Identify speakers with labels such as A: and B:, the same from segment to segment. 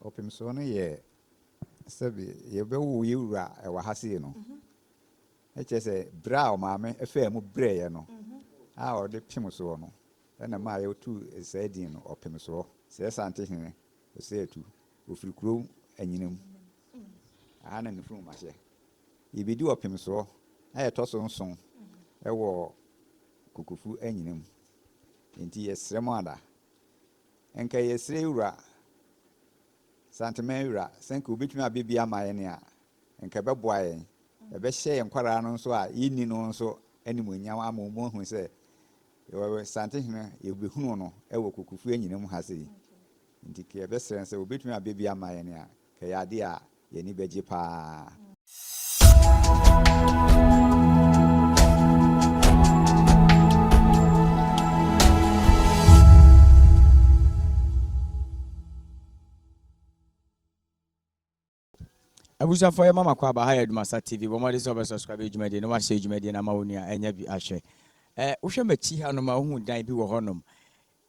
A: Ɔpemsoɔ no yɛ sɛbe yɛbɛwo yɛ wura ɛwɔ ha sei no. Ɛkyerɛ sɛ berɛ a ɔmaame faa mu brɛeɛ no a ɔde pem soɔ no, ɛna maa yɛtu saa din no Ɔpemsoɔ. Sɛ Asantehene Osei-Atu, ɔfiri kurom Anyinam. Aha na ne funuma hyɛ. Yɛbɛdi Ɔpemsoɔ a ɛtɔ so nson wɔ Kokofu Anyinam. Enti yɛsrɛ mo ada. Nka yɛsrɛ wura, Santeman wura, sɛ nka obɛtumi abɛ bi ama yɛn a, nka ɛbɛboa yɛn. Ɛbɛhyɛ yɛn nkwadaa no nso a yɛnni no nso animuonyam ama wɔn ahu sɛ yɛwɔ Santehene, yɛbɛhunu no wɔ Kokofu Anyinam ha sei. Nti ka yɛbɛsrɛ no sɛ obɛtumi abɛ bi ama yɛn a, ka ɛyɛ adeɛ a yɛn ani bɛgye paa.
B: Abusuafoɔ yɛ mama kɔ aba ha yɛ Adumasa TV bɔ mmɔden sɛ wobɛ subscribe dwumadie na wahyɛ dwumadie no ama wo nua anya bi ahwɛ. Ɛ wohwɛ m'akyi hanom a wohu dan bi wɔ hɔnom.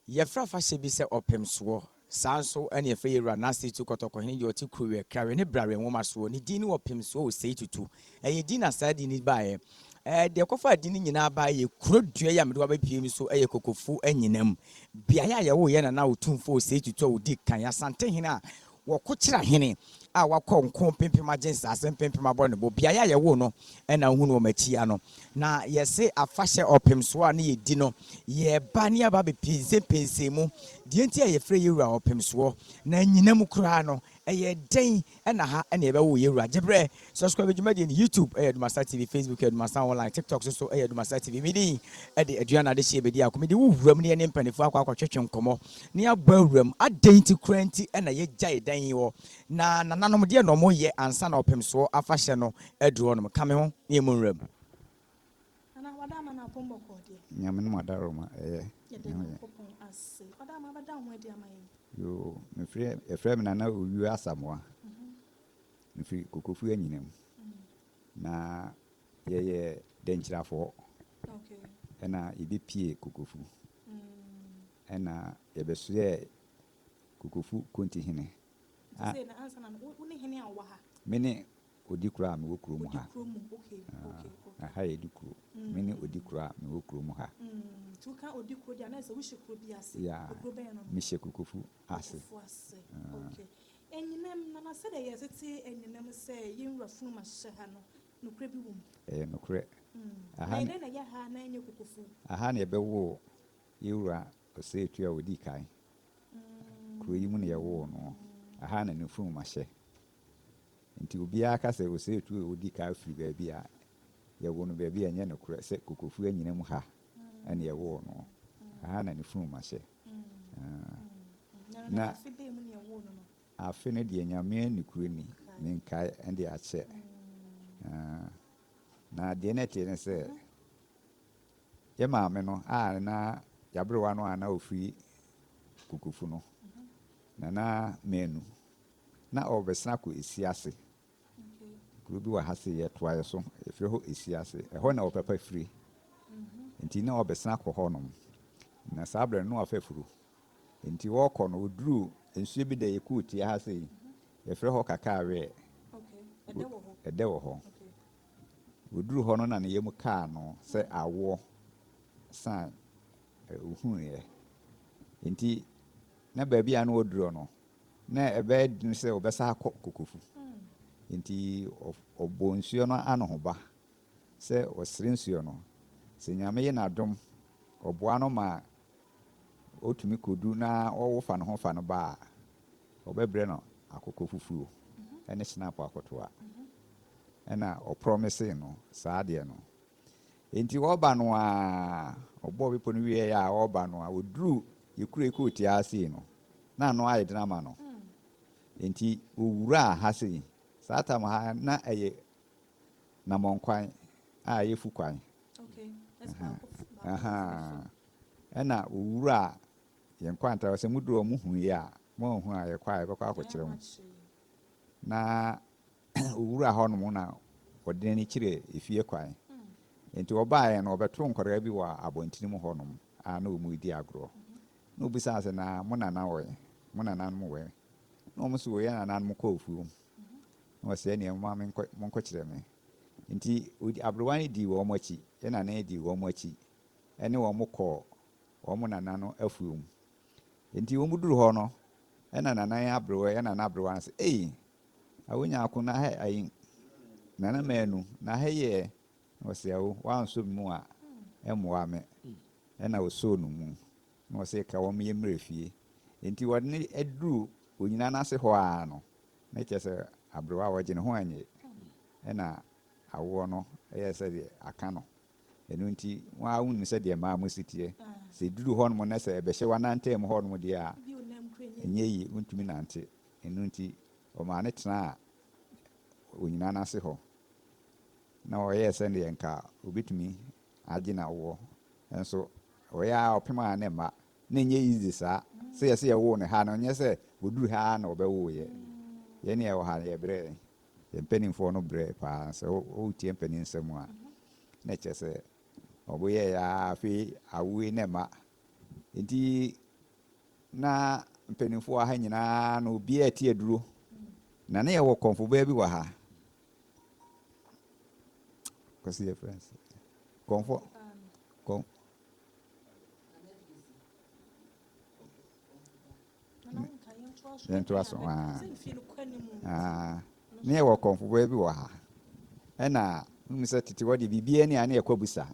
B: Yɛfrɛ afahyɛ bi sɛ Ɔpemsoɔ. Saa nso na yɛfrɛ yɛn wura Narcisse Tu Kɔtɔkɔhene deɛ ɔte Kurowiɛ, Krawe ne Brawe nwoma soɔ. Ne din ne Ɔpemsoɔ Osei Tutu. Ɛyɛ din na saa din yi baeɛ. Ɛɛ deɛ ɛkɔfaa din no nyinaa baeɛ yɛ kuro dua yi a mede wo abɛpue mu so yɛ Kokofu Anyinam. Beaeɛ a yɛwoo yɛn Nana Otumfoɔ Osei Tutu a ɔdi kan, Asantehene a Wɔko kyerɛ ahene a wakɔ nko mpempem agye nsase mpempem abɔ ne bo. Beaeɛ a yɛwoo no na wohu no wɔ m'akyi ha no. Na yɛse afahyɛ ɔpem soɔ a ne yɛdi no, yɛreba ne yɛaba abɛpɛnsɛmpɛnsɛn mu. Deɛ nti a yɛfrɛ yɛn wura ɔpem soɔ, na anyina mu koraa no, ɛyɛ dɛn na ha na yɛbɛwoo yɛn wura? Gyebrɛ, subscribe dwumadie no, YouTube ɛyɛ Adumasa TV, Facebook ɛyɛ Adumasa Online, TikTok nso so ɛyɛ Adumasa TV. Me din de Aduana Adehyeɛ Bediako. Mede wo wuram ne yɛne mpaninfoɔ akɔ akɔtwetwe nkɔmmɔ. Ne abɔ awuram. Adɛn nti koraa nti na yɛgyae dan yi hɔ? Na nananom, deɛn na wɔyɛ ansa na ɔpemsoɔ afahyɛ no aduru hɔnom? Ka me ho na yɛmmɔ nwuram.
C: Nana, wada ama no apom bɔkɔɔ deɛ.
A: Nyame no adaworoma ɛyɛ.
C: Yɛda Nyankopɔn ase. Wada ama abɛda wo ho adi ama yɛn.
A: Yoo, mefiri, yɛfrɛ me Nana Owuo Asamoah. Mefiri Kokofu Anyinam. Na yɛyɛ Dɛnkyirafoɔ. Ɛna yɛbɛpie Kokofu. Ɛna yɛbɛsoɛɛ Kokofu Kontihene.
C: Nti sei na ansa na wo ne hene a ɔwɔ ha?
A: Me ne Odikuro a mewɔ kuro mu ha.
C: Odikuro mu, okay, okay, okay.
A: Aha yɛ Odikuro. Me ne Odikuro a mewɔ kuro mu ha.
C: Nti woka Odikuro deɛ a na ayɛ sɛ wohyɛ kuro bi ase.
A: Yeah,
C: Kuro bɛn no no?
A: mehyɛ Kokofu ase.
C: Kokofu ase, okay. Anyinam, Nana sɛdeɛ yɛtete anyinam sɛ yɛn wura funuma hyɛ ha no, nokorɛ bi wɔ mu?
A: Ɛyɛ nokorɛ.
C: Na ɛyɛ dɛn na ɛyɛ ha na ɛnyɛ Kokofu?
A: Aha na yɛbɛwoo Yɛn wura Osei-Tutu a ɔdii kan, kuro yi mu na yɛwoo no. Aha na ne funuma hyɛ. Nti obiara ka sɛ Osei-Tutu a ɔdi kan firi baabi a, yɛwoo no baabi a ɛnyɛ nokorɛ sɛ Kokofu Anyinam ha na yɛwoo no. Aha na ne funuma hyɛ.
C: Na afe bɛn mu na yɛwoo no no?
A: Afe no deɛ Nyame nokorɛ ni, menkae, ɛnde akyɛ. Na deɛ na ɛteɛ ne sɛ, Yɛ maame no a na y'aberewa no a na ofiri Kokofu no, Nana Manu, na ɔrebɛsene akɔ Esiase. Kuro bi wɔ ha sei, ɛtoa yɛ so, yɛfrɛ hɔ Esiase. Ɛhɔ na ɔpapa firi. Nti na ɔrebɛsene akɔ hɔnom. Na saa berɛ no na wafa afuru. Nti ɔrekɔ no, ɔduruu nsuo bi da yɛ kurotia ha sei, yɛfrɛ hɔ Kakaaweɛ. Ɛdɛ wɔ hɔ. Ɔduruu hɔ no na ne yam kaa no sɛ awoɔ san ɔhunuiɛ. Enti na baabi a na ɔdurɔ no, na ɛbɛyɛ den sɛ ɔbɛsan akɔ Kokofu. Enti ɔbɔɔ nsuo no anohoba sɛ ɔsrɛ nsuo no, sɛ Nyame yɛ no adom, ɔboa no ma ɔtumi kɔdu na ɔwo fa ne ho fa no ba a, ɔbɛbrɛ no akokɔ fufuo ne snap akotoa. Ɛna ɔprɔmisee no saa adeɛ no. Enti ɔreba no ara, ɔbɔɔ bepɔ no wieeɛ a ɔreba no a, ɔduruu yɛ kuro yi kootia ha sei no, na ano ayɛ den ama no. Enti ɔwuraa ha sei. Saa tam ha na ɛyɛ namɔnkwan a ɛyɛ fu kwan. Ɛna ɔwuraa yɛn nkwanta hɔ sɛ moduru hɔ mohuiɛ a, moanhu a yɛkɔ a yɛbɛkɔ akɔkyerɛ mo. Na owura hɔnom na ɔde n'ani kyerɛɛ efie kwan. Enti ɔbaeɛ no, ɔbɛtoo nkwadaa bi wɔ abɔntene mu hɔnom a na wɔredi agorɔ. Na ɔbisaa sɛ, Na mo nana wɔ he? Mo nananom wɔ he? Na wɔn nso wɔyɛ nananom kɔ afuom. Na wɔsɛ ɛneɛ momma menkɔ monkɔkyerɛ me. Nti ɔdi aberewa no dii wɔn akyi, yɛn nana yi dii wɔn akyi ɛne wɔn kɔɔ wɔn nana no afuom. Nti wɔn duru hɔ no, ɛna nana yi aberewa, yɛn nana aberewa no sɛ, Ei, awo nyaako na ha ayi, nana manu, na ha yi ɛ? Na ɔse, Awo, woansɔ me mu a, ɛmmoa me. Ɛna ɔsɔɔ no mu. Na ɔse, Ka wɔn yɛmmrɛ fie. Nti wɔde no aduru onyina no ase hɔ ara no, na kyerɛ sɛ aberewa a ɔgye ne ho annye. Ɛna awoɔ no yɛɛ sɛdeɛ aka no. Ɛno nti, wo ara wonim sɛdeɛ mmaa mo si teɛ. Sɛ ɛduru hɔnom na sɛ ɛbɛhyɛ w'anantam hɔnom deɛ a, ɛnyɛ yie, wontumi nante. Ɛno nti, ɔmaa no tenaa onyina no ase hɔ, na ɔyɛɛ sɛdeɛ nka ɔbɛtumi agye no awoɔ. Nso ɔyɛ ara ɔpem ara na ɛmma. Na ɛnyɛ easy saa. Sɛ yɛse yɛwoo no ha no, ɛnyɛ sɛ ɔduru ha ara na ɔbɛwoeɛ. Yɛn a yɛwɔ ha no, yɛbrɛɛ. Yɛn mpanimfoɔ no brɛɛ paa. Sɛ wotie mpanin nsɛm a, na ɛkyerɛ sɛ wɔyɛeɛ ara afei awoe na ɛmma. Nti na mpanimfoɔ wɔ ha nyinaa no obiara ti aduro. Na ne yɛwɔ kɔmfobaa bi wɔ ha. Kɔsi yɛ friends. Kɔmfo. Kɔm. Yɛntoa so. Ah. Ne yɛwɔ kɔmfobaa bi wɔ ha. Ɛna wonim sɛ tete hɔ deɛ biribiara ni a ne yɛkɔ busa.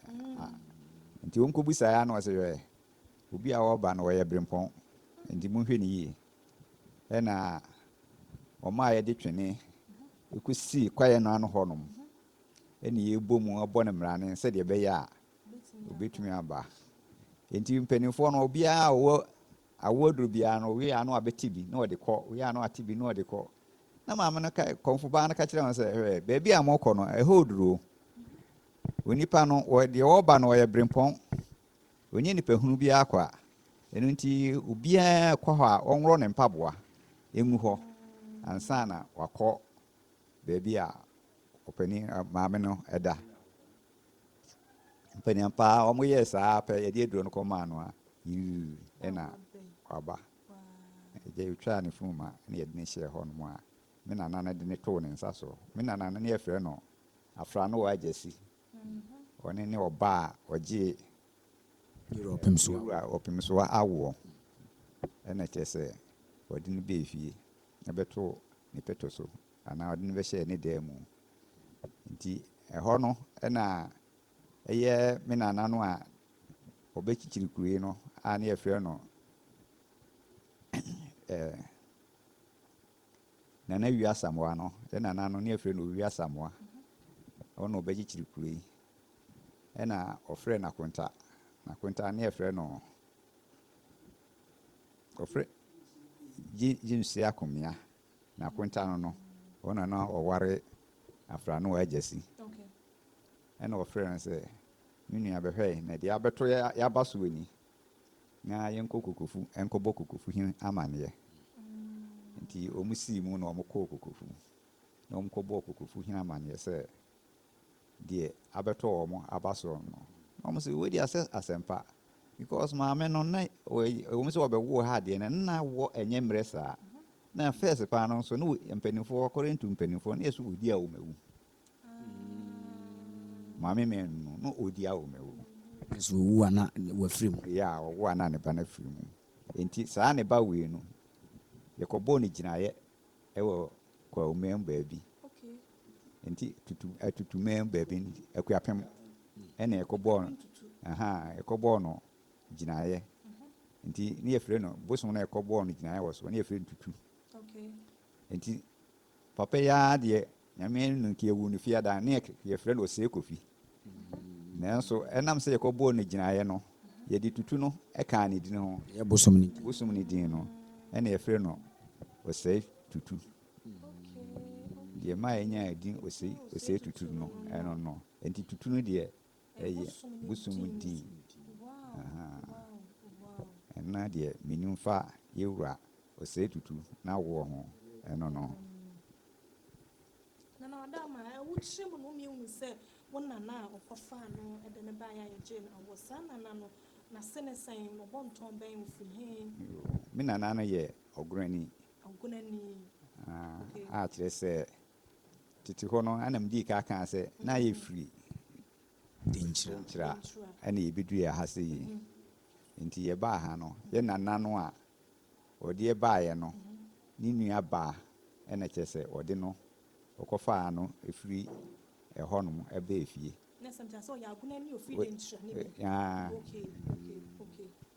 A: Nti wɔn kɔ busa ya na wɔsɛ hwɛ obi a ɔreba no ɔyɛ berempɔn nti monhwɛ no yie. Ɛna wɔn a yɛde twene kɔsii kwaeɛ no ano hɔnom ɛne yɛbɔ mu abɔ no mmrane sɛdeɛ ɛbɛyɛ a ɔbɛtumi aba. Nti mpanimfoɔ no obiara a ɔwɔ awoɔ aduro biara no ɔwie a na wabɛte bi na ɔde kɔ, ɔwie a na wate bi na ɔde kɔ. Na maame no ka, kɔmfobaa no ka kyerɛ wɔn sɛ, hwɛ, baabi a mokɔ no, ɛhɔ oduro. Onipa no, deɛ ɔreba no ɔyɛ berempɔn. Ɔnyɛ nipa hunu biara kwa. Ɛno nti obiara kɔ hɔ a ɔnworɔ ne mpaboa ngu hɔ ansa na wakɔ baabi a ɔpanin maame no da. Mpanin ampa ara wɔyɛɛ saa pɛ yɛde aduro no kɔmaa no a yii ɛna waba. Agya ɔtwaa ne funuma na yɛde no hyɛɛ hɔ nom a me nana no de no too ne nsa so. Me nana no ne yɛfrɛ no Afranoa Agyasi. Ɔno ne ɔba a ɔgyee Yewura Ɔpemsoa awoɔ. Ɛna kyerɛ sɛ ɔde no bɛɛ fie bɛtoo ne pɛtɔ so anaa ɔde no bɛhyɛɛ ne dan mu. Nti ɛhɔ no na ɛyɛ me nana no a ɔbɛkyikyiri kuro yi no a ne yɛfrɛ no eh, Nana Wi Asamoah no, yɛn nana no ne yɛfrɛ no Owi Asamoah. Ɔno na ɔbɛkyekyere kuro yi. Ɛna ɔfrɛ Nakonta. Nakonta ne yɛfrɛ no ɔfrɛ James Akomea. Nakonta no no, ɔno na na ɔware Afranoa Agyasi. Ɛna ɔfrɛ no sɛ, me nua bɛhwɛ na deɛ abɛto yɛaba soɔ ni. Na yɛnkɔ Kokofu nkɔbɔ Kokofu he amaneɛ. Nti wɔn sii mu na wɔn kɔɔ Kokofu, na wɔn kɔbɔɔ Kokofu he amaneɛ sɛ deɛ abɛtɔ wɔn aba soɔ no. Na wɔn se, wei deɛ asɛ asɛmpa, because maame no na ɛwom sɛ ɔbɛwoo ha deɛ no, na wɔ ɛnyɛ mmerɛ saa. Na first paa no nso, na mpanimfoɔ, according to mpanimfoɔ, na yɛ so ɔdi a wɔmawu. Maame mmienu no, na ɔdi awomawu.
B: Nanso ɔwu a na wafiri mu.
A: Yeah, ɔwo a na ne ba no afiri mu. Enti saa ne ba wei no, yɛkɔbɔɔ no gyinaeɛ wɔ Kwawoman baabi. Enti tutu Atutuman baabi, Akuapem ɛna yɛkɔbɔɔ no, aha, yɛkɔbɔɔ no gyinaeɛ. Nti ne yɛfrɛ no, bosom no a yɛkɔbɔɔ no gyinaeɛ wɔ so, ne yɛfrɛ no Tutu. Nti Papa yi ara deɛ Nyame no nti yɛwuu no fiada ne yɛfrɛ no Osei Kofi. Nanso ɛnam sɛ yɛkɔbɔɔ no gyinaeɛ no, yɛde tutu no kaa ne din ho.
B: Ɛyɛ bosom no din.
A: Bosom no din no, ɛna yɛfrɛ no Osei Tutu. Deɛ ɛmaa yɛnyaa din Osei, Osei Tutu no, ɛno no. Nti tutu no deɛ ɛyɛ bosom din. Ɛno deɛ menim fa yɛwura Osei Tutu n'awoɔ ho, ɛno no.
C: Nana Ɔdama, wo kyerɛ mu no woma yɛhunu sɛ wo nana a ɔkɔfaa no de no baeɛ a yɛgyee no awoɔ, saa nana no n'ase ne sɛn, na ɔbɔ ntɔn bɛn, ɔfiri he?
A: Me nana no yɛ Ɔgorani.
C: Agonani. Okay.
A: A kyerɛ sɛ tete hɔ no ɛna medii ka kaa sɛ na yɛfiri
B: Denkyira.
A: Denkyira ɛna yɛbɛduru ha sɛ yi. Nti yɛbaa ha no, yɛ nana no a ɔde yɛbaeɛ no, ne nua baa ɛna kyerɛ sɛ ɔde no ɔkɔfaa no ɛfiri ɛhɔnom ɛbɛɛ fie.
C: Na sɛ mkyerɛ sɛ ɔyɛ agonani a ofiri Denkyira ne bi.
A: Ah,
C: Okay.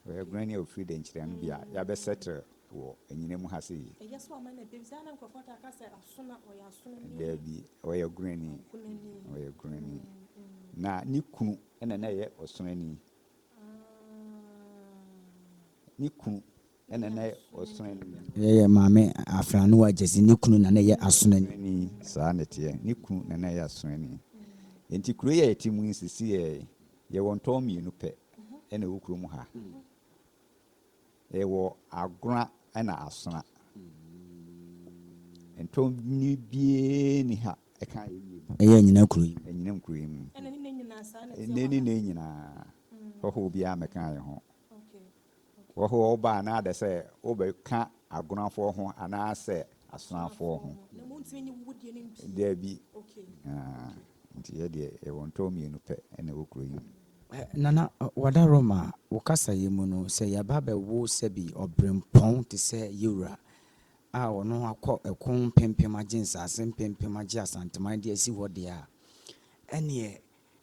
A: Ɔyɛ agonani a ofiri Denkyira no bi a yɛabɛsɛtere wɔ anyina mu ha sɛ yi.
C: Ɛyɛ so ama na ebi sɛ ana nkurɔfoɔ taa ka sɛ asona, ɔyɛ asonani.
A: Daabi, ɔyɛ agonani.
C: Agonani.
A: Ɔyɛ agonani. Na ne kunu ɛna na ɛyɛ ɔsonani. Ne kunu ɛna na ɛyɛ ɔsonani.
B: Yɛyɛ maame Afrano Agyasi ne kunu na na ɛyɛ asonani.
A: Asonani, saa na ɛteɛ. Ne kunu na na ɛyɛ asonani. Nti kuro yi a yɛte mu yi sisi yɛ yɛwɔ ntɔn mmienu pɛ ɛna ɛwɔ kurom ha. Yɛwɔ Agona ɛna Asona. Ntɔn ni biara ni ha ɛka yɛ mmienu.
B: Ɛyɛ anyina kuro yi.
A: Anyinam kuro yi mu.
C: Ɛna ne ne nyinaa saa na ɛteɛ
A: Ne
C: wɔ
A: ne
C: ha.
A: ne nyinaa. Hɔhoɔ biara mmɛka yɛn ho.
C: Okay.
A: Hɔhoɔ ba a na adɛ sɛ wobɛka Agonafoɔ ho anaasɛ Asonafoɔ ho.
C: Na montumi nye wo deɛ no mpii.
A: Daabi.
C: Okay.
A: Ah, nti yɛ deɛ yɛwɔ ntɔn mmienu pɛ ɛna ɛwɔ kuro yi mu.
B: Nana Wadaroma, wo kasayɛ mu no, sɛ yɛaba bɛwo sɛbi ɔberempɔn te sɛ yɛwura a ɔno akɔ ɛko mpempem agye nsase mpempem agye Asanteman de asi hɔ deɛ a, ɛneɛ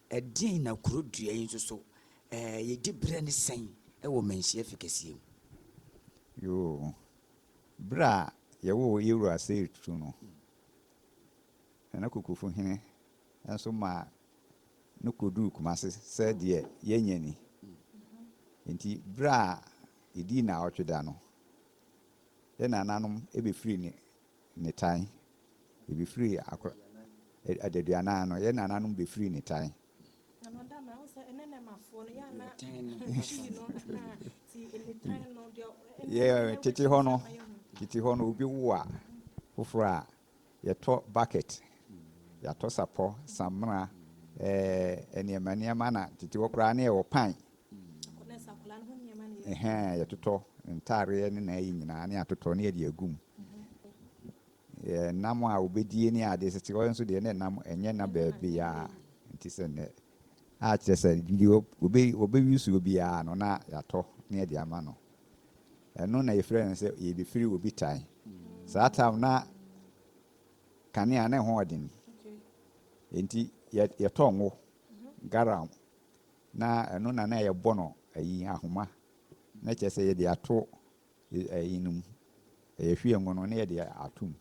B: ɛdeɛn na kuro dua yi nso so yɛdi berɛ ne sɛn ɛwɔ Manhyia fi kɛseɛ mu?
A: Yoo, berɛ a yɛwoo yɛwura Osei Tutu no, Nana Kokurofo hene nso maa no kɔduruu Kumase sɛ deɛ yɛnya ni. Nti berɛ a ɛdii naawɔtwe da no, yɛ nananom ɛbɛfiri ne tan. Ɛbɛfiri akɔ adaduanan no, yɛ nananom bɛfiri ne tan.
C: Na no da ma wo sɛ ɛnɛ na mafoɔ no yɛ ana
B: Tan no.
C: twi no aha, ti ne tan no deɛ
A: Yɛ tete hɔ no, tete hɔ no obi wo a foforɔ a yɛtɔ bucket, yɛatɔ sapɔ, samena, nneɛma nneɛma na tete hɔ koraa ne yɛwɔ pan.
C: Na sɛ akwadaa no ho nneɛma no yɛ
A: Ɛhɛn, yɛtotɔ ntaareɛ ne na ayi nyinaa ne atotɔ ne yɛde agu mu. Yɛ nam a wobɛdie ne ade tete hɔ nso deɛ ne nam ɛnyɛ na baabi a nti sɛ nnɛ a kyerɛ sɛ deɛ wɔbɛwi so biara no na yɛatɔ ne yɛde ama no. Ɛno na yɛfrɛ no sɛ yɛbɛfiri obi tan. Saa tam na kanea na ɛho ɔden.
C: Okay.
A: Nti yɛtɔ ngo garam na ɛno na na yɛbɔ no ayi ahoma na kyerɛ sɛ yɛde ato ayi no mu. Yɛhwie ngo no na yɛde ato mu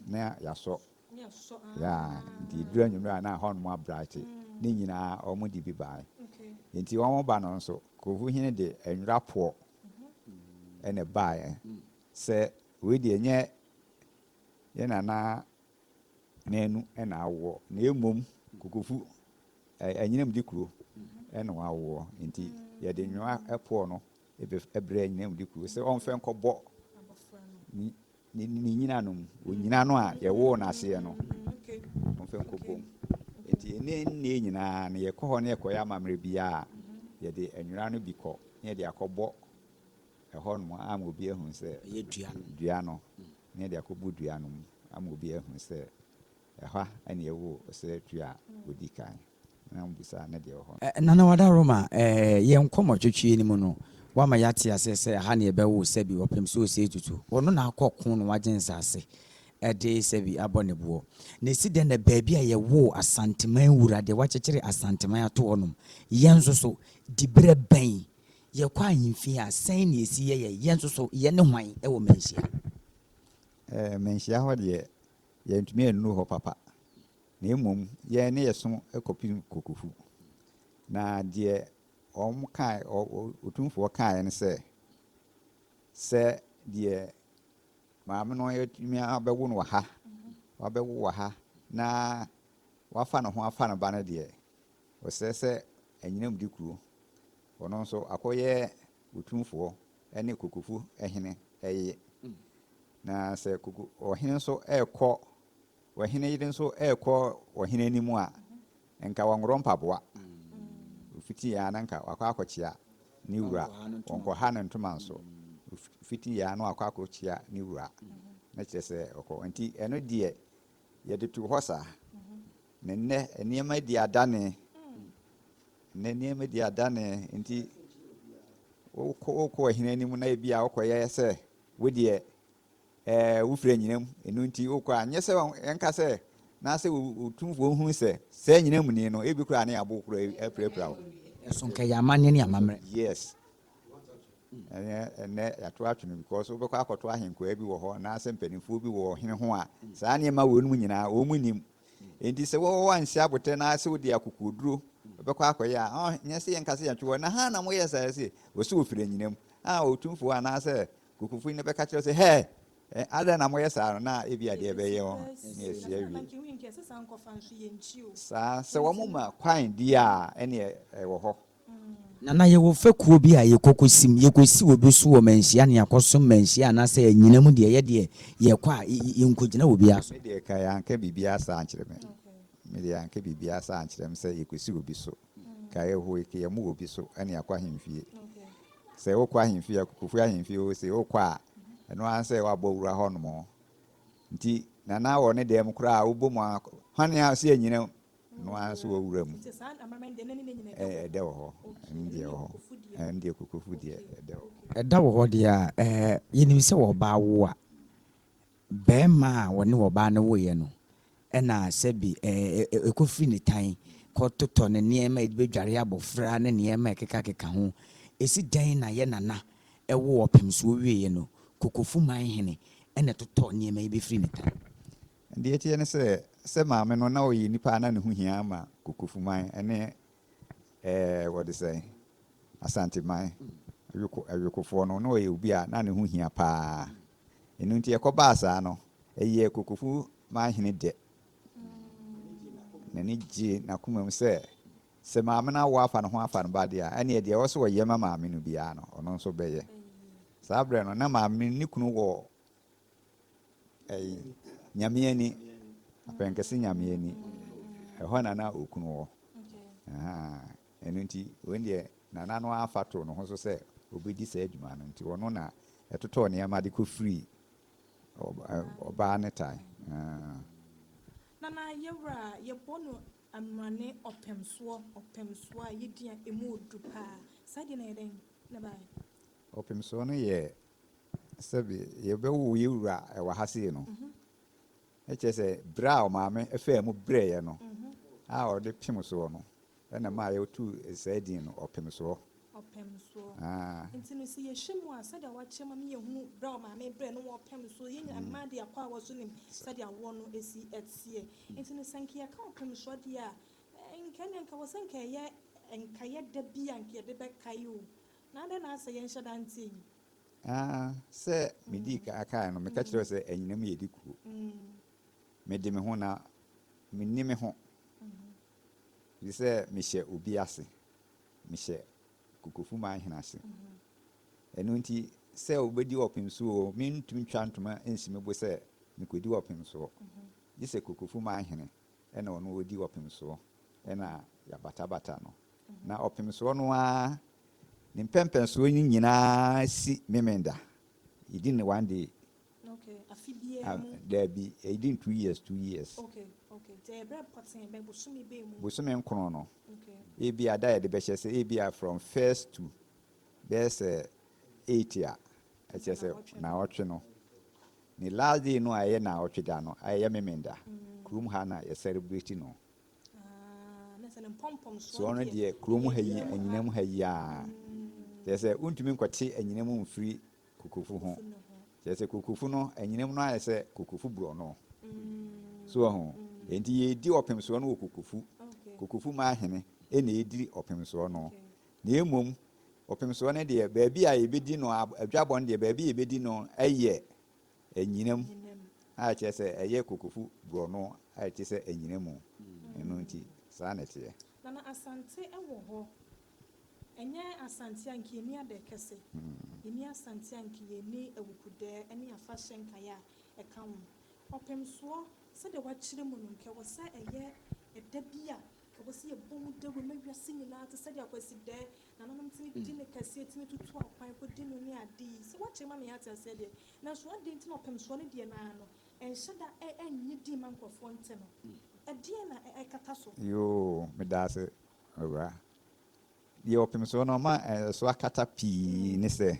A: na yɛasɔ.
C: Ne asɔ.
A: Ya, nti duru anwummerɛ a na hɔnom abrate ne nyinaa wɔn de bi baeɛ.
C: Okay.
A: Nti wɔn ba no nso, Kofu hene de nwura poɔ ɛna baeɛ sɛ wei deɛ nyɛ yɛ nana n'anu ɛna awoɔ na emom Kokofu anyinam di kuro ɛna wawoɔ, nti yɛde nwura ɛpoɔ no ɛbrɛ anyinam di kuro sɛ ɔmfɛ nkɔbɔ
C: Abɔfra no.
A: ne nyina no mu onyina no a yɛwoo n'aseɛ no,
C: Okay.
A: ɔmfɛ nkɔbɔ mu. Nti ɛnɛ nne nyinaa no yɛkɔ hɔ ne yɛkɔyɛ amammerɛ biara a, yɛde nwura no bi kɔ ne yɛde akɔbɔ ɛhɔ nom ama obi ahu sɛ
B: Ɛyɛ dua no.
A: Dua no ne yɛde akɔbɔ dua no mu ama obi ahu sɛ ɛhɔ ɛne yɛwoo Osei Tutu a ɔdi kan na mbusa ne deɛ wɔ hɔ.
B: Nana Wadaroma, yɛn nkɔmmɔtwetwe no mu no, wama yɛate aseɛ sɛ ha ne yɛbɛwo sɛbi ɔpem sɛ Osei Tutu. Ɔno na akɔ ko no wagye nsase ɛde sɛbi abɔ ne boɔ. Na ɛsi dɛn na baabi a yɛwoo Asanteman wura deɛ wakyekyere Asanteman ato hɔnom, yɛn nso so diberɛ bɛn yɛkɔ ahemfie a sɛn na ɛsi yɛyɛ yɛn nso so yɛne hwan ɛwɔ Manhyia?
A: Manhyia hɔ deɛ yɛntumi annuru hɔ papa, na mmom yɛn ne yɛsom kɔpem Kokofu. Na deɛ wɔn kae Otumfoɔ kaeɛ ne sɛ deɛ maame no yɛtumi abɛwo no wɔ ha, wabɛwo wɔ ha na wafa ne ho afa ne ba no deɛ, ɔsɛ sɛ anyinam di kuro. Ɔno nso akɔyɛ Otumfoɔ ne Kokofu hene ɛyɛ. Na sɛ koko ɔhene nso ɛrekɔ, ɔhene yere nso ɛrekɔ ɔhene anim a, nka wɔnworɔ mpaboa. Ofiti ya na nka wakɔ akɔkyea ne wura.
B: Ɔnkɔha ne ntoma.
A: Ɔnkɔha ne ntoma nso. Ofiti ya na wakɔ akɔkyea ne wura. Na kyerɛ sɛ ɔkɔ. Nti ɛno deɛ yɛde too hɔ saa. Na nnɛ nneɛma di adane. Nnɛ nneɛma di adane nti wokɔ wokɔ ɔhene anim na ebi a wokɔyɛ sɛ wo deɛ wofiri anyinam, ɛno nti wokɔ a nyɛ sɛ yɛnka sɛ na sɛ otumfoɔ hu sɛ sɛ anyinam ni no, ebi koraa ne abo koraa apirapira wo.
B: Ɛso nka yɛ amanneɛ ne amammerɛ.
A: Yes, ɛnɛ ɛnɛ yɛato atwene because wobɛkɔ akɔto ahenkwaa bi wɔ hɔ anaasɛ mpanimfoɔ bi wɔ ɔhene ho a, saa nneɛma wɔ no mu nyinaa wɔn mu nim. Nti sɛ wɔwɔ ansi abotɛ na sɛ wode akokoduro wobɛkɔ akɔyɛ a, nyɛ sɛ yɛnka sɛ yɛntwe wɔ na ha na moyɛ saa sɛ wɔsɛ wɔfiri anyinam a, ɔtumfoɔ anaasɛ kokofo yi no bɛka kyerɛ sɛ hɛ adɛn na moyɛ saa no, na ebi adeɛ bɛyɛ wɔn ne asi awie. Saa sɛ wɔn ma kwan di a, ɛneɛ ɛwɔ hɔ.
B: Nana, yɛwɔ fɛkuo bi a yɛkɔkɔsim, yɛkɔsi obi so wɔ manhyia ne yɛakɔsom manhyia anaasɛ anyina mu deɛ, yɛdeɛ yɛkɔ a yɛnkɔgyina wɔ biara so?
A: Me deɛ, ka yɛanka biribiara saa nkyerɛ me. Me deɛ, yɛanka biribiara saa nkyerɛ me sɛ yɛkɔsi obi so. Ka yɛhɔ yɛmu obi so ɛne akɔ ahemfie. Sɛ wokɔ ahemfie a, Kokofu ahemfie o, sɛ wokɔ a, ɛno ara sɛ woabɔ wura hɔ nom. Nti nana wɔ ne dɛm koraa a, wobɔ mu a, hwane a sɛ anyina no ara nso wɔ wura mu. Ɛdɛ wɔ hɔ, ɛno deɛ wɔ hɔ, ɛno deɛ Kokofu deɛ ɛdɛ wɔ hɔ.
B: Ɛda wɔ hɔ deɛ a, yɛnim sɛ wɔbaa wo a, bɛrima a wɔne wɔbaa no woeɛ no ɛna sɛbi ɛkɔfiri ne tan kɔtotɔ ne nneɛma a yɛde bɛdware abɔfra ne nneɛma a ɛkekakeka ho. Ɛsi dɛn na yɛ nana ɛwɔ ɔpemsoɔ wieɛ no, Kokofu man hene ɛna ɛtotɔ nneɛma yi bɛfiri ne tan?
A: Deɛ ɛteɛ ne sɛ maame no na ɔyɛ nipa a na ne ho hia ma Kokofu man ɛne wɔde sɛ Asanteman awekofoɔ no, na ɔyɛ obi a na ne ho hia paa. Ɛno nti ɛkɔbaa saa no, ɛyɛ Kokofu man hene dɛ, n'ani gye n'akoma mu sɛ maame no awo afa ne ho afa no ba deɛ a, ɛneɛ deɛ ɛwɔ sɛ ɔyɛ ma maame no biara no, ɔno nso bɛyɛ. Saa berɛ no na maame no ne kunu wɔ ɛyi Nyame ani apɛnkɛse, Nyame ani ɛhɔ na na okunu wɔ. Ɛno nti wɔn deɛ, nana no afa to ne ho so sɛ obɛdi saa adwuma no, nti ɔno na ɛtotɔɔ nneɛma de kɔfiri ɔbaa ne tan.
C: Nana, yɛwura yɛbɔ no amrane ɔpɛmsoɔ, ɔpɛmsoɔ a yɛdi a ɛmu odu paa, saa deɛ na yɛdɛn ne baeɛ?
A: Ɔpɛmsoɔ no yɛ sɛbi yɛbɛwo yɛwura ɛwɔ ha sei no, ɛkyerɛ sɛ berɛ a ɔmaame ɛfaa mu brɛeɛ no a ɔde pem soɔ no, ɛna maa yɛtu saa din no, ɔpem soɔ.
C: Ɔpɛmsoɔ.
A: Ah.
C: Nti no sɛ yɛhyɛ mu a, sɛdeɛ wakyerɛ ma meyɛhunu berɛ a ɔmaame brɛ no wɔpɛm so, yɛn nyina mmaa de akɔ a wɔ so nim sɛdeɛ awoɔ no ɛsi ɛteɛ. Nti no sɛ nka yɛka ɔpɛmsoɔ deɛ a, nka ne nka wɔ sɛ nka ɛyɛ nkayɛ da bi a nka yɛde bɛkae o, na adɛn na asɛ yɛnhyɛ da nte yi?
A: Ah, sɛ medii kae no, meka kyerɛ wo sɛ anyinam yɛdi kuo. Mede me ho na menni me ho firi sɛ mehyɛ obi ase, mehyɛ Kokofu man hene ase. Ɛno nti sɛ wobɛdi ɔpem so o, mentumi ntwa ntoma nsi me bo sɛ mekɔdi ɔpem soɔ, gye sɛ Kokofu man hene ɛna ɔno ɔdi ɔpem soɔ, ɛna yɛabatabata no. Na ɔpem soɔ no ara ne mpɛmpɛnsoɔ no nyinaa si Memenda. Yɛdi ne one day.
C: Okay, afe biara mu?
A: Daabi, ɛdi no 2 years, 2 years.
C: Okay, nti ɛyɛ berɛ pɔtee bɛ bosome bɛɛ mu?
A: Bosome 9 no. Ebi a da yɛde bɛhyɛ sɛ ebi a from first to bɛyɛ sɛ 8 a, ɛkyerɛ sɛ naawɔtwe no ne last day no a ɛyɛ naawɔtwe da no a ɛyɛ Memenda, kurom ha na yɛ celebrate no.
C: Ah, na sɛ ne mpɔmpɔm
A: so ɔno deɛ, kurom ha yi, anyinam ha yi a, kyerɛ sɛ wontumi nkɔte anyinam mfiri Kokofu ho. Kyerɛ sɛ Kokofu no, anyinam no ayɛ sɛ Kokofu borɔno so wɔ ho. Enti yɛdi ɔpem soɔ no wɔ Kokofu. Kokofu ma ahene ɛna ɛdi ɔpem soɔ no. Na mmom ɔpem soɔ no deɛ, baabi a yɛbɛdi no adwabɔ no deɛ, baabi a yɛbɛdi no ɛyɛ anyinam a kyerɛ sɛ ɛyɛ Kokofu borɔno a ɛte sɛ anyinam mu. Ɛno nti saa na ɛteɛ.
C: Nana, Asante wɔ hɔ. Ɛnyɛ Asante a nka yɛnni adɛ kɛse. Yɛnni Asante a nka yɛnni awukudɛɛ ne afahyɛ nkaeɛ a ɛka ho. Ɔpemsoɔ, sɛdeɛ wakyerɛ mu no, nka ɛwɔ sɛ ɛyɛ ɛda bi a Ɛwɔ sɛ yɛbɔ mu dawuro ma wiase nyinaa te sɛdeɛ Akwasidɛɛ nananom tumi di no kɛseɛ, tumi tutu akwan kɔdi no ne ade yi. Sɛ woakyerɛ ma me ate aseɛ deɛ, nanso adɛn nti na ɔpemsoɔ no deɛ no ara no, ɛnhyɛ da ɛnnye din ma nkurɔfoɔ nte no? Ɛdeɛn na ɛkata so?
A: Yoo, medaase owura. Deɛ ɔpemsoɔ no ɔma ɛso akata pii ne sɛ,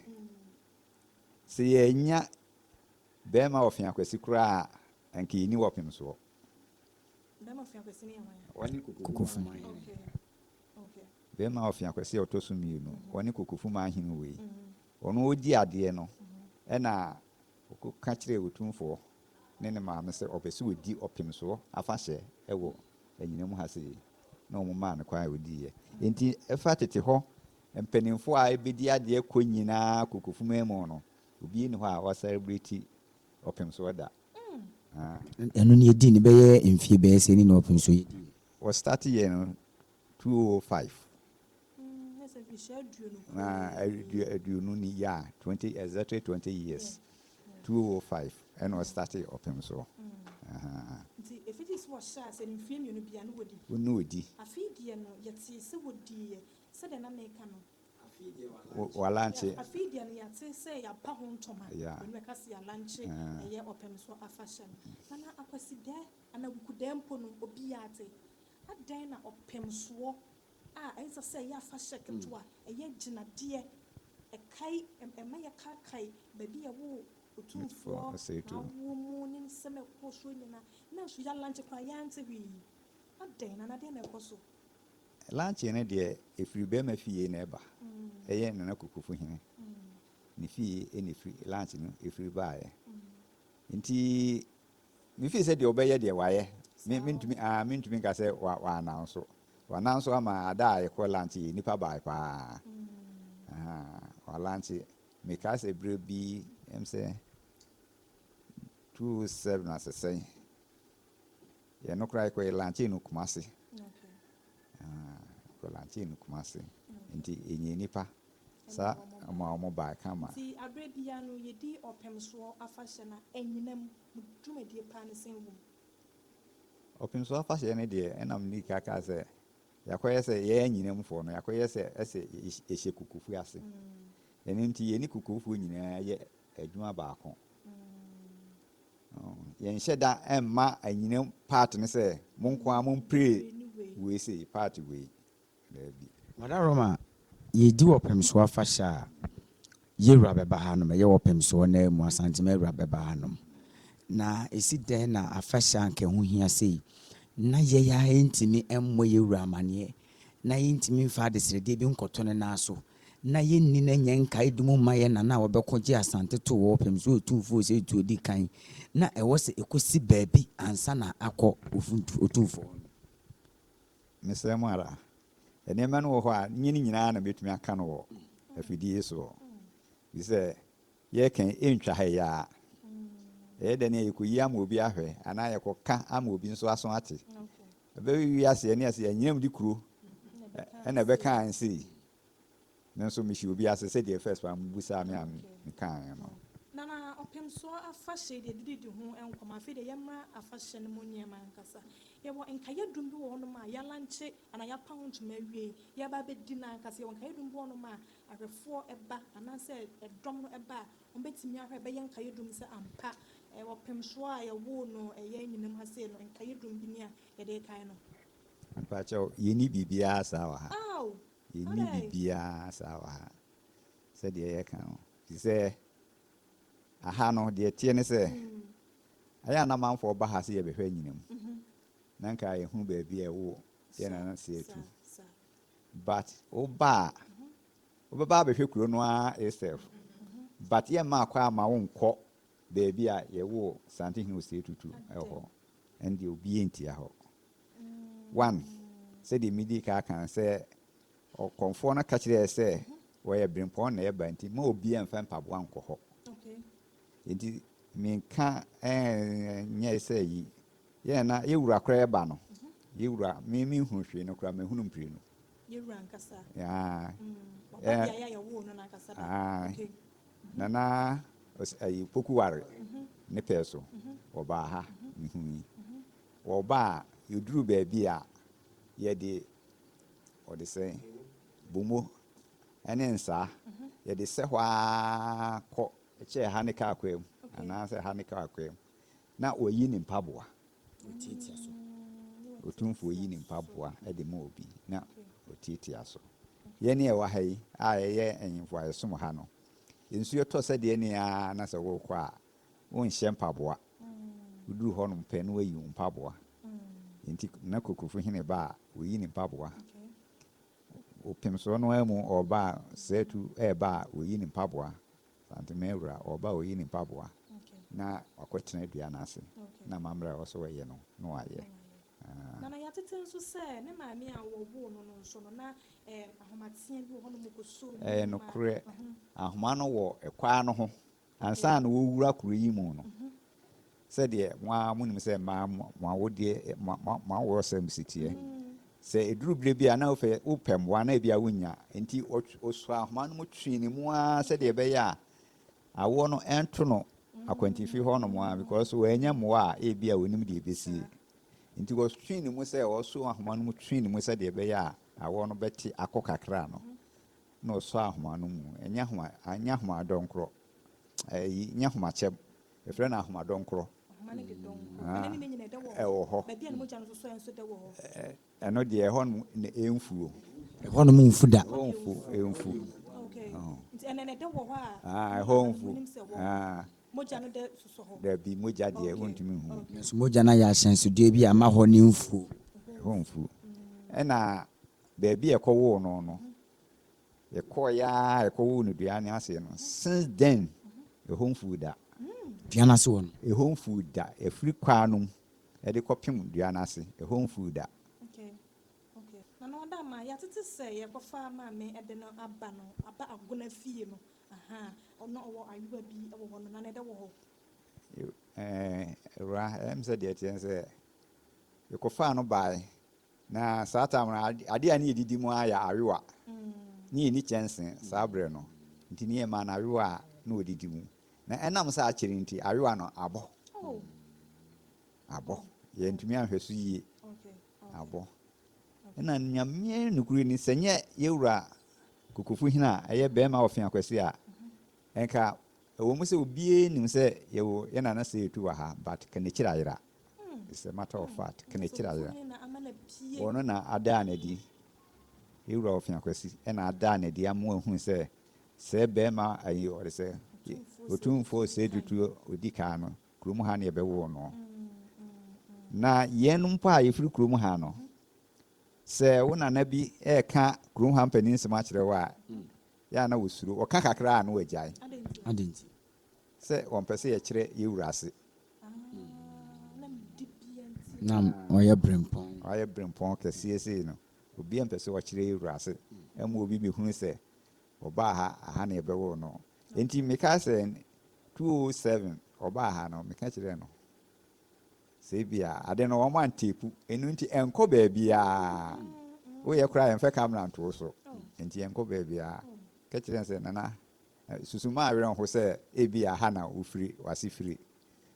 A: sɛ yɛannya bɛɛma ɔfeakwasi koraa a, anka yɛnni ɔpemsoɔ. Ɔne Kokofuman hene. Bɛrima Ɔfeakwasi a ɔtɔ so mmienu, ɔne Kokofuman hene wei. Ɔno ɔdi adeɛ no, ɛna ɔkɔka kyerɛɛ Otumfoɔ ne ne maame sɛ ɔpɛ sɛ ɔdi ɔpemsoɔ afahyɛ wɔ anyinam ha sei, na wɔmaa no kwan a ɔdiiɛ. Enti ɛfa tete hɔ mpanimfoɔ a ɛbɛdi adeɛ kɔ nyinaa Kokofuman mu no, obiara nni hɔ a wasɛlɛbreti ɔpemsoɔ da.
B: Ɛno no yɛdii no bɛyɛ mfie bɛyɛ sɛ ni na ɔpem so yɛdii no.
A: Wɔ start yɛ no 2005. Na aduonu ni yeah 20 exactly 20 years 2005 ɛna ɔ start ɔpem so.
C: Nti ɛfiti sɛ wɔhyɛ aseɛ no mfie mmienu bia na wɔdi.
A: Na wɔdi.
C: Afei deɛ no yɛtee sɛ wɔdiiɛ sɛdeɛ na meka no.
A: Walankye.
C: Afei deɛ no yɛate sɛ yɛapa ho ntoma. Wei no bɛka sɛ yɛalankye ɛyɛ ɔpɛm so afahyɛ no. Nana Akwasidɛɛ anaa Awukudɛɛ mpo no obiara te. Adɛn na ɔpɛm soɔ a ɛnsɛ sɛ ɛyɛ afahyɛ ketewa, ɛyɛ agyinadeɛ, ɛkae, ɛma yɛkaakae baabi a yɛwoo Otumfoɔ, n'awoɔ mu ne nsɛm a ɛkɔɔ soɔ nyinaa, nanso yɛalankye koraa yɛante hwee. Adɛn Nana deɛn na ɛkɔ so?
A: Luncheon no deɛ ɛfiri bɛrima fie na ɛba, ɛyɛ Nana Kokofu hene ne fie na ɛfiri lunch no ɛfiri baeɛ. Nti me feel sɛ deɛ ɔbɛyɛ deɛ wayɛ, me mentumi ah mentumi nka sɛ wa wa announce, wa announce ama ada a yɛkɔ lunch yi nnipa bae paa, ahaa wa lunch, mekae sɛ berɛ bi ɛm sɛ 2007 asesɛn. Yɛn no koraa yɛkɔ yɛ lankyee no Kumasi. Yɛkɔ lankyee no Kumasi. Nti yɛnya nnipa saa ma wɔn baa kama.
C: Nti aberɛ biara no yɛdi ɔpemsoɔ afahyɛ no a anyinam mo dwumadie paa ne sɛn wɔ mu?
A: Ɔpemsoɔ afahyɛ no deɛ ɛna medi kan kaa sɛ yɛakɔyɛ sɛ yɛn anyinamfoɔ no yɛakɔyɛ sɛ ɛsɛ yɛhyɛ kokofuo ase. Ɛno nti yɛne kokofuo nyinaa yɛ adwuma baako. Yɛnhyɛ da mma anyina part no sɛ mo nko ara mo mpire wei sei, part wei. Daabi.
B: Mada Roma, yɛdi Ɔpemsoɔ afahyɛ a, yɛwura bɛba hanom, ɛyɛ Ɔpemsoɔ no ara mu, Asantema awura bɛba hanom. Na ɛsi dɛn na afahyɛ a anka ɛho hia sei, na yɛn ara yɛntumi mmɔ yɛn wura amaneɛ, na yɛntumi mfa adesrɛdeɛ bi nkɔto ne nan so, na yɛnni no nyɛ nkaedum mma yɛn nana a wɔbɛko gyee Asante too hɔ ɔpem so Otumfoɔ Osei Tutu odi kan, na ɛwɔ sɛ ɛkɔsi baabi ansa na akɔ Otumfoɔ hɔ no.
A: Mesrɛ mo ara, nneɛma no wɔ hɔ a, nyɛ ne nyinaa na mɛtumi aka no wɔ afidie soɔ, ɛfiri sɛ yɛreka yi, ɛntwa ha yi ara. Ɛyɛ dɛn a yɛkɔyi ama obi ahwɛ anaa yɛkɔka ama obi nso aso ate. Ɛbɛyɛ wiase ɛne ase anyinam di kuro ɛna ɛbɛka nsei. Me nso mehyɛ obi ase sɛdeɛ first one mobusaa me a mekaeɛ no.
C: Nana Ɔpemsoɔ afahyɛ yi deɛ didi di ho nkɔmmɔ, afei deɛ yɛmmra afahyɛ no mu nneɛma ankasa. Yɛwɔ nkaeɛ dum bi wɔ hɔnom a yɛalankye anaa yɛapa ho ntoma awie, yɛreba abɛdi no ankasa. Yɛwɔ nkaeɛ dum bi wɔ hɔnom a ahwɛfoɔ ba anaasɛ ɛdɔm no ba a, wɔbɛtumi ahwɛ ɛbɛyɛ nkaeɛ dum sɛ ampa Ɔpemsoɔ a yɛwoo no ɛyɛ anyinam ha sei no, nkaeɛ dum bi ni a yɛde rekae no.
A: Mpakyɛw, yɛnni biribiara saa wɔ ha.
C: Aw!
A: Yɛnni
C: Adɛn?
A: biribiara saa wɔ ha sɛdeɛ yɛka no. Ɛfiri sɛ, aha no, deɛ ɛteɛ ne sɛ, ɛyɛ a na amanfoɔ ba ha sɛ yɛbɛhwɛ anyinam, na nka yɛhunu baabi a ɛwɔ yɛn nana Seatu. But woba a, wobɛba abɛhwɛ kuro no ara itself, but yɛmma kwan mma wonkɔ baabi a yɛwoo Santehene Osei Tutu wɔ hɔ. Ɛndeɛ obiara ntia hɔ. One, sɛdeɛ medii kan aka no, sɛ ɔkɔmfoɔ no ka kyerɛɛ yɛ sɛ wɔyɛ berempɔn na ɛreba nti, mma obiara mfa mpaboa nkɔ hɔ. Nti menka nyɛ sɛ yi, yɛn na yɛ wura koraa ɛreba no, yɛ wura, me menhunu hwee no koraa, mahunu mprenu.
C: Yɛ wura ankasa.
A: Yeah.
C: Waba beaeɛ a yɛwoo no no ankasa da. Okay.
A: Nana ayi Pokuware ne pɛɛ so, wɔbaa ha, mehui. Wɔba a, yɛduru baabi a, Yɛde ɔde sɛn bomo ne nsaa yɛde sɛ hɔ ara kɔ kyɛ ha ne kaa kwan mu anaasɛ ha ne kaa kwan mu na wɔyi ne mpaboa. Otumfoɔ yi ne mpaboa de ma obi na ɔtiatia so. Yɛn a yɛwɔ ha yi a yɛyɛ ahemfo a yɛsom ha no, nsuo tɔ sɛdeɛ ne ara na sɛ worekɔ a, wonhyɛ mpaboa. Woduru hɔnom pɛ na woayi wo mpaboa. Nti na Kokurofo hene ba a, oyi ne mpaboa. Opemsoɔ no ara mu ɔreba a, Sɛɛtu reba a, oyi ne mpaboa. Santema wura, ɔreba a, oyi ne mpaboa. Na wakɔtena dua no ase na amammerɛ a ɛwɔ sɛ ɔyɛ no, na wayɛ.
C: Na na yɛatete nso sɛ ne maame a wɔwoo no no nso no, na ahomateɛ bi wɔ hɔnom kɔsoo ne
A: Ɛyɛ
C: mu ma.
A: nokorɛ, ahoma no wɔ ɛkwaa no ho ansa na wɔrewura kuro yi mu no. Sɛdeɛ mo ara monim sɛ mmaa mo awodeɛ, mo awoɔsɛm si teɛ. Sɛ ɛduru berɛ bi a na wopɛ wopɛ mmoa na ebia wonnya, enti ɔsɔɔ ahoma no mu twee ne mu ara sɛdeɛ ɛbɛyɛ a awoɔ no ɛnto no akwantifi hɔnom ara because wannya mmoa a ebia ɔnim deɛ ɛbɛsie. Nti ɔtwee ne mu sɛ ɔsɔ ahoma no mu twee ne mu sɛdeɛ ɛbɛyɛ a awɔ no bɛte akɔ kakra no, na ɔsɔ ahoma no mu. Ɛnyɛ ahoma, anyɛ ahoma dɔnkorɔ, ɛyi, nyɛ ahoma kyɛm. Yɛfrɛ no ahoma dɔnkorɔ.
C: Ahoma no de dɔnkorɔ. Ɛne ne nyina ɛdɛ wɔ hɔ.
A: Ɛwɔ hɔ.
C: Baabi a ne mogya no nso sɔɛ nso dɛ wɔ hɔ.
A: Ɛno deɛ ɛhɔ nom na ɛmfu o.
B: Ɛhɔ nom mfu da.
A: Ɛhɔ mfu, ɛmfu.
C: Okay. Nti ɛnɛ na ɛdɛ wɔ hɔ a.
A: Ah, ɛhɔ mfu. Ah.
C: Mogya no dɛ sosɔ hɔ.
A: Dabi, mogya deɛ wontumi nhu.
B: Nanso mogya no ayɛ ahyɛnsodeɛ bi a ama hɔ no mfu.
A: Ɛhɔ mfu. Ɛna baabi a ɛkɔwoo no no, yɛkɔeɛ ara yɛkɔwoo no dua no ase no, since then, ɛhɔ mfuu da.
B: Dua no ase hɔ no?
A: Ɛhɔ mfuu da. Ɛfiri kwaa no mu de kɔpem dua no ase, ɛhɔ mfuu da.
C: Okay. Okay. Nana Ɔdama, yɛatete sɛ yɛkɔfa maame de no aba no, aba Agona fie no, Ahaa, ɔno ɔwɔ ayewa bi wɔ hɔ no, na ne dɛ wɔ hɔ.
A: Ɛɛ, awura, ɛyɛ me sɛ deɛ ɛteɛ ne sɛ, yɛkɔfaa no baeɛ, na saa tam no, adeɛ a ne yɛdidi mu ara yɛ awewa. Ne yɛnni kyɛnse saa berɛ no, nti ne yɛmaa no awewa a na ɔdidi mu. Na ɛnam sɛ akyere nti, awewa no abɔ. Abɔ. Yɛantumi anhwɛ so yie. Abɔ. Ɛna Nyame nokorɛ ni, sɛ nyɛ yɛwura Kokofu hene a ɛyɛ bɛɛma Ɔfe Akwasi a, nka ɛwɔ mu sɛ obiara nim sɛ yɛwɔ yɛ nana Seitu wɔ ha but ka n'akyiri ayera. It's a matter of fact, ka n'akyiri ayera. Ɔno na adaa no adi, yɛwura Ɔfe Akwasi ɛna adaa no adi ama wɔahunu sɛ sɛ bɛɛma ayi ɔde sɛ Otumfoɔ Seitu Tuo ɔdi kan no, kurom ha na yɛbɛwoo no. Na yɛn mpo a yɛfiri kurom ha no, Sɛ wo nana bi reka kurom ha mpanin nsɛm akyerɛ wo a, yɛ a na wosuro. Ɔka kakra a na wagyae.
B: Adɛn nti?
A: Sɛ wɔmpɛ sɛ yɛkyerɛ yɛn wura ase.
B: Na ɔyɛ berempɔn.
A: Wayɛ berempɔn kɛseɛ sei no, obiara mpɛ sɛ ɔkyerɛ yɛn wura ase ma obi bɛhunu sɛ ɔbaa ha, aha na yɛbɛwoo no. Enti mekae sɛ 2007 ɔbaa ha no, meka kyerɛɛ no. Sɛ ebia ade no wɔn anteepu, ɛno nti ɛnkɔ baabiara. Woyɛ koraa yɛmfa camera nto wo so, nti ɛnkɔ baabiara. Ka kyerɛ no sɛ, Nana, susu ma awerɛ nho sɛ ebia ha na wofiri, w'ase firi.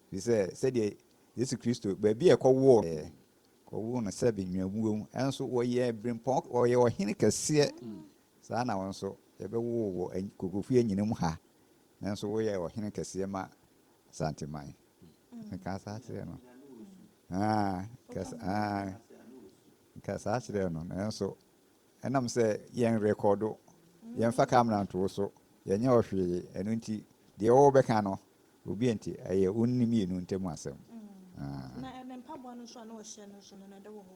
A: Ɛfiri sɛ sɛdeɛ Yesu Kristo, baabi a ɛkɔwoo no, kɔwoo no sɛbe nnwammuo mu, nso wɔyɛɛ berempɔn, ɔyɛ ɔhene kɛseɛ. Saa na wo nso, yɛbɛwo wo wɔ Kokofu anyina mu ha, nanso woyɛ ɔhene kɛseɛ ma Asanteman. Nka saa kyerɛɛ no. Ah, nka ah, nka saa kyerɛɛ no. Nanso ɛnam sɛ yɛn rekɔdo, yɛmfa kamera nto so, yɛnyɛ ɔhwee, ɛno nti deɛ wɔbɛka no, obi nti ɛyɛ wo ne mmienu ntam asɛm.
C: Ah. Na ne mpaboa no nso a na ɔhyɛ no nso no, na ɛde wɔ hɔ.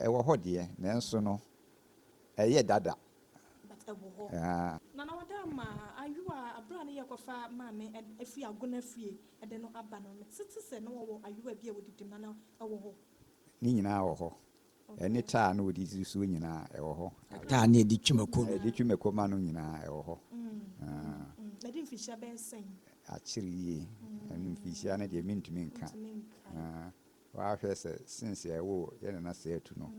A: Ɛwɔ hɔ deɛ, nanso no ɛyɛ dada.
C: But ɛwɔ hɔ. Nana Ɔdaama, ayewa a berɛ a ne yɛkɔfa maame firi Agona fie de no aba no, mete te sɛ na wɔwɔ ayewa bi a wɔdidi mu, Nana ɛwɔ hɔ?
A: Ne nyinaa wɔ hɔ. Ɛne taa na wɔde di soɔ nyinaa ɛwɔ hɔ.
B: Taa ne yɛde twi mako no.
A: Yɛde twi mako ma no nyinaa ɛwɔ hɔ.
C: Na ɛde mfirihyia bɛyɛ sɛn?
A: Akyere yie. Ɛno mfirihyia no deɛ mentumi nka.
C: Wontumi nka.
A: Woahwɛ sɛ since yɛwoo yɛn nana Seatu no,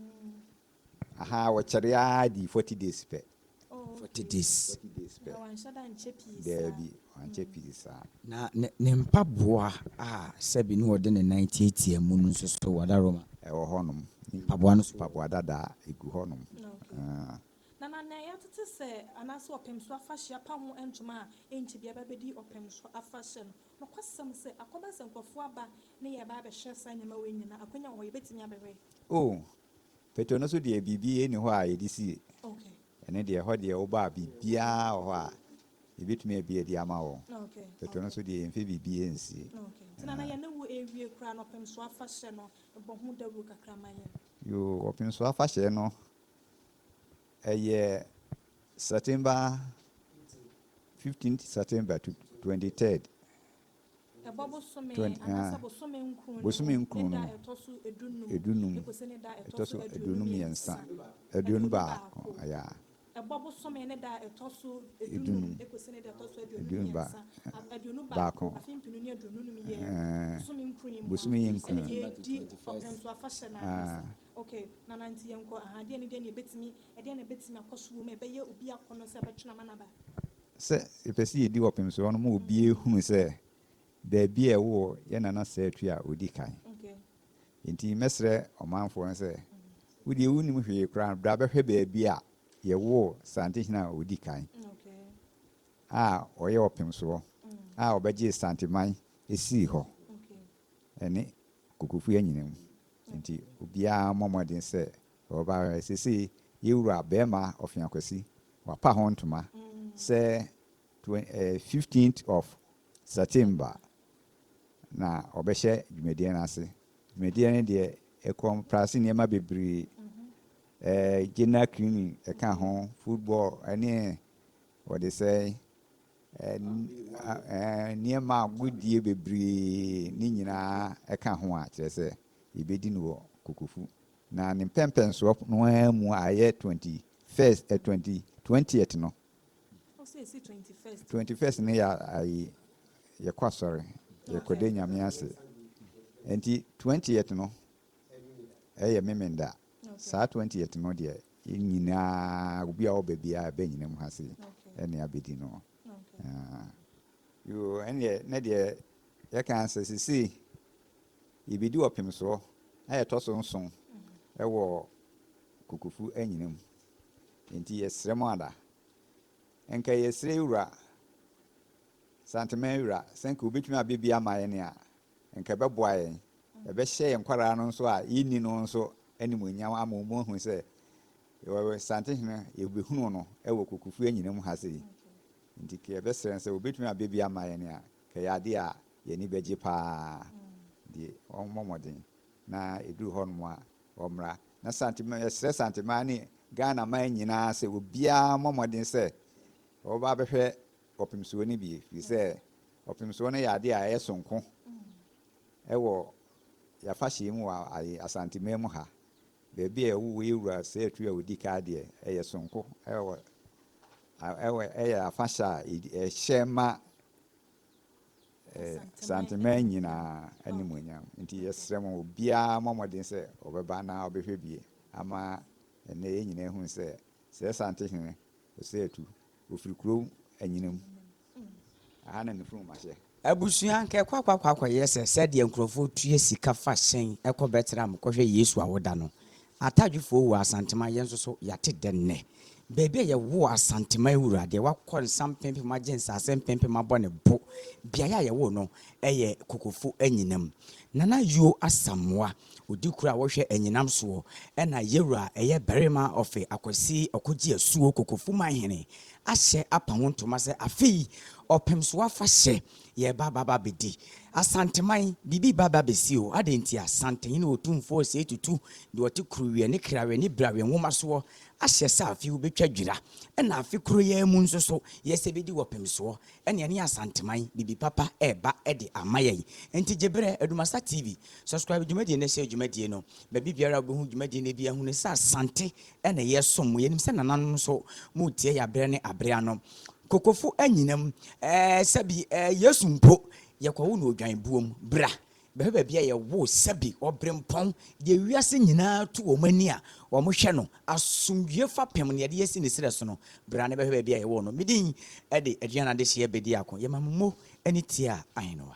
A: Ahaa wɔkyɛre ara dii 40 days pɛ.
B: 40 days.
A: 40 days pɛ.
C: Na wanhyɛ da nkyɛ pii saa.
A: Daabi, wankyɛ pii saa.
B: Na ne ne mpaboa a sɛbi na ɔde ne nan tiatia mu no nso so wɔ Adaroma?
A: Ɛwɔ hɔnom.
B: Mpaboa no so.
A: Mpaboa dada egu hɔnom.
C: Okay.
A: Ah.
C: Na nea yɛatete sɛ anaasɛ ɔpem so afahyɛ apa ho ntoma a ɛnkyɛ biara bɛdi ɔpem so afahyɛ no, nokwasɛm sɛ akɔba sɛ nkurɔfoɔ aba ne yɛba abɛhyɛ saa nneɛma wei nyinaa, akwanya wɔ hɔ, yɛbɛtumi abɛhwɛ?
A: Oh, pɛtɛ no so deɛ, biribi ɛni hɔ a yɛde sie. Ɛne deɛ, ɛhɔ deɛ, woba a, biribiara wɔ hɔ a yɛbɛtumi abie de ama wɔ. Pɛtɛ no so deɛ, yɛmfɛ biribi nsie.
C: Okay, nti Nana, yɛne wo ewie koraa no, ɔpem so afahyɛ no, bɔ ho dawuro kakra ma yɛn.
A: Yo, ɔpem so afahyɛ no ɛyɛ September 15th, September to 23rd.
C: Ɛbɔ bosome
A: ah.
C: anaasɛ bosome 9 no
A: Bosome
C: mu,
A: 9
C: ne da
A: no.
C: ɛtɔ so 15
A: 15.
C: Ekosi ne da ɛtɔ
A: Ɛtɔ
C: so
A: so
C: 23.
A: 23, 21, ɛyɛ.
C: Ɛbɔ bosome ne da ɛtɔ so
A: 15.
C: 15 ekosi ne da ɛtɔ so 23, 21,
A: 21.
C: Afe 2025 yɛ bosome 9 yi mu
A: Bosome yi 9.
C: ɛna yɛdi ɔpɛnso afahyɛ no ankasa. Okay, Nana, nti yɛnkɔ aha, deɛ ne deɛ ne ɛbɛtumi, ɛdeɛ na ɛbɛtumi akɔ so wɔ mu a ɛbɛyɛ obi akɔnɔ sɛ ɛbɛtwena ma naba?
A: Sɛ yɛpɛ sɛ yɛdi ɔpem soɔ no ma obi ehunu sɛ baabi a ɛwɔ yɛ Nana Sɛɛtu a ɔdi kan. Nti mɛsrɛ ɔmanfoɔ no sɛ wodeɛ wonim hwee koraa, bra bɛhwɛ baabi a yɛwoo Santehene a ɔdi kan a ɔyɛ ɔpem soɔ a ɔbɛgyee Santeman esii hɔ ɛne Kokofu anyina mu. Nti obiara mmɔ mmɔden sɛ ɔbɛba. Seesei yɛwura bɛrima Ɔfeakwasi wapa ho ntoma sɛ 15th of September na ɔbɛhyɛ dwumadie no ase. Dwumadie no deɛ, ɛkɔmprase nneɛma bebree, general cleaning ɛka ho, football ɛne wɔde sɛ nneɛma agodie bebree ne nyinaa ɛka ho, a kyerɛ sɛ yɛbɛdi no wɔ Kokofu na ne mpɛmpɛnsoɔ no ara mu a ɛyɛ 21st, 20th no.
C: Ɔsɛ esi 21st.
A: 21st no yɛ ayi, yɛkɔ asɔre, yɛkɔda Nyame ase, nti 20th no ɛyɛ Memenda. Saa 20th no deɛ, yɛn nyinaa, obi a ɔba biara bɛnyina mu ha se ɛne abɛdi no. Ah. Yo, ɛneɛ ne deɛ yɛka sɛ sesei yɛbɛdi ɔpem soɔ na yɛtɔ so 7 ɛwɔ Kokofu anyina mu, nti yɛsrɛ mo ada, nka yɛsrɛ wura Santeman wura sɛ nka obɛtumi abɛbi ama yɛn a, nka ɛbɛboa yɛn, ɛbɛhyɛ yɛn nkwaraa no nso a yɛnni no nso animuonyam ama wɔn ahu sɛ yɛwɔ Santehene, yɛbɛhunu no ɛwɔ Kokofu anyina mu ha sei. Nti ka yɛbɛsrɛ sɛ obɛtumi abɛbi ama yɛn a, ka yɛ adeɛ a yɛni bɛgye paa. Nti ɔmmɔ mmɔden na ɛduru hɔnom a, ɔmmra na Santeman, yɛsrɛ Santeman ne Ghana man nyinaa sɛ obiara mmɔ mmɔden sɛ ɔbɛba abɛhwɛ ɔpemsoɔ no bi, firi sɛ ɔpemsoɔ no yɛ adeɛ a ɛyɛ sonko ɛwɔ yɛafahyɛ mu wɔ ayi Asanteman mu ha. Baabi a ɛwɔ yɛwura sɛ atu a ɔdi kaa deɛ, ɛyɛ sonko ɛwɔ ɛyɛ afahyɛ a ɛhyɛ ma Santeman nyinaa animuonyam. Nti yɛsrɛ mo, obiara mmɔ mmɔden sɛ ɔbɛba na ɔbɛhwɛ bie ama ɛnɛ yɛn nyinaa hu sɛ sɛ Santehene ɔsɛ atu ofiri kurom anyinam aha na ne funu ma hyɛ.
B: Abusua, nka ɛkɔ akɔ akɔ akɔyɛ sɛ sɛdeɛ nkurɔfoɔ tue sika fa hyɛn ɛkɔ Bɛtram kɔhwɛ Yesu awoda no, atadwefoɔ wɔ Asantema, yɛn nso so yɛate dɛ nnɛ baabi a yɛwoo Asantema awura deɛ wakɔ nsa mpempem agye nsase mpempem abɔ ne bo, beaeɛ a yɛwoo no ɛyɛ Kokofo Anyinam. Nana Yuo Asamoa ɔdi kuro a wɔhwɛ anyinam soɔ, ɛna yɛwura ɛyɛ barima ɔfe Akwasi ɔkɔgye asuo Kokofo manhene ahyɛ apa ho ntoma sɛ afei ɔpem so afahyɛ yɛba baba bɛdi Asanteman, biribi ba ba bɛsi o. Ade nti Asantehene Otumfoɔ Osei Tutu deɛ ɔte kuruwiɛ ne krawiɛ ne brawiɛ nwoma soɔ ahyɛ sɛ afe wobɛtwa dwira, ɛna afe koro yɛn mu nso so yɛsɛ bɛdi wɔpem soɔ, ɛne ɛne Asanteman biribi papa ɛreba ɛde ama yɛn. Nti gye berɛ, Adumasa TV, subscribe dwumadie no, hyɛ dwumadie no baabi biara a wobɛhu dwumadie no bi ahunu sɛ Asante ɛna yɛsom mo. Yɛnim sɛ nananom nso motie yɛ aberɛ ne aberɛ ano. Kokofo anyinam sɛbi Yesu mpo yɛkɔwo no odwan buom. Bra bɛhwɛ baabi a yɛwo sɛbi ɔberempɔn deɛ wiase nyinaa to wɔn ani a wɔhwɛ no asomdwie fapem ne yɛde yɛsi ne serɛ so no. Bra ne bɛhwɛ baabi a yɛwo no. Medin ɛde aduane adehyeɛ bɛdi ako yɛma mo mo ani tie a ahenoa.